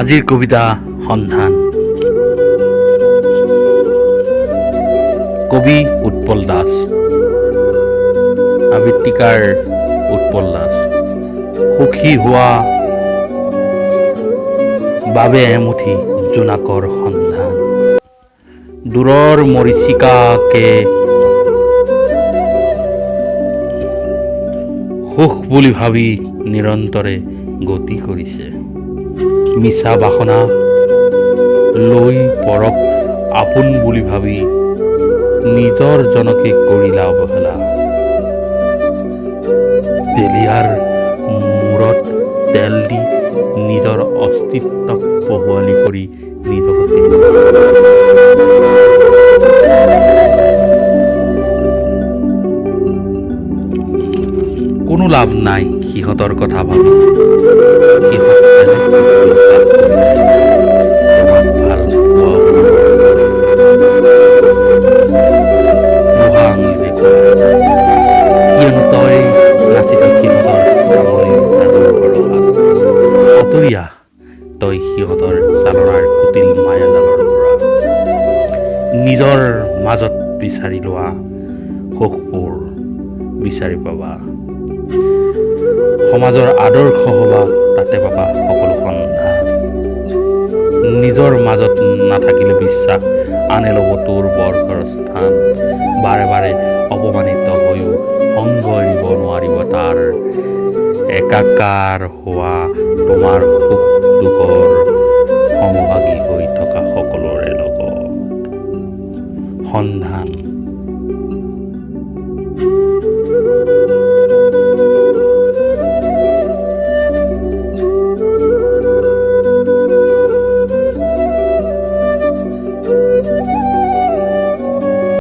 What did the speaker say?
আজিৰ কবিতা সন্ধান, কবি উৎপল দাস, আবৃত্তিকাৰ উৎপল দাস। সুখী হোৱা বাবে এমুঠি জোনাকৰ সন্ধান। দূৰৰ মৰীচিকাকে সুখ বুলি ভাবি নিৰন্তৰে গতি কৰিছে। মিছা বাসনা লৈ পৰক আপোন বুলি ভাবি নিজৰ জনকে কৰিলা অৱহেলা। তেলীয়াৰ মূৰত তেল দি নিজৰ অস্তিত্বক বহুৱালি কৰি নিজকে কোনো লাভ নাই সিহঁতৰ কথা ভাবি। সিহঁত বেলেগ পৃথিৱীত বাস কৰিছে, তোমাক ভাল পোৱাও বুঢ়া আঙুলি দেখুৱাই। কিয়নো তই নাচিছ সিহঁতৰ আঙুলিৰ যাদুৰ ভৰসাত। আঁতৰি আহ তই সিহঁতৰ চালনাৰ কুটিল মায়াজালৰ পৰা। নিজৰ মাজত বিচাৰি লোৱা সুখবোৰ বিচাৰি পাবা। সমাজৰ আদৰ্শ হবা, তাতে পাবা সকলো সন্ধান। নিজৰ মাজত নাথাকিলে বিশ্বাস, আনে ল'ব তোৰ বৰঘৰৰ স্থান। বাৰে বাৰে অপমানিত হৈও সংগ এৰিব নোৱাৰিব তাৰ। একাকাৰ হোৱা তোমাৰ সুখ দুখৰ সমভাগী হৈ থকা সকলোৰে লগত। সন্ধান।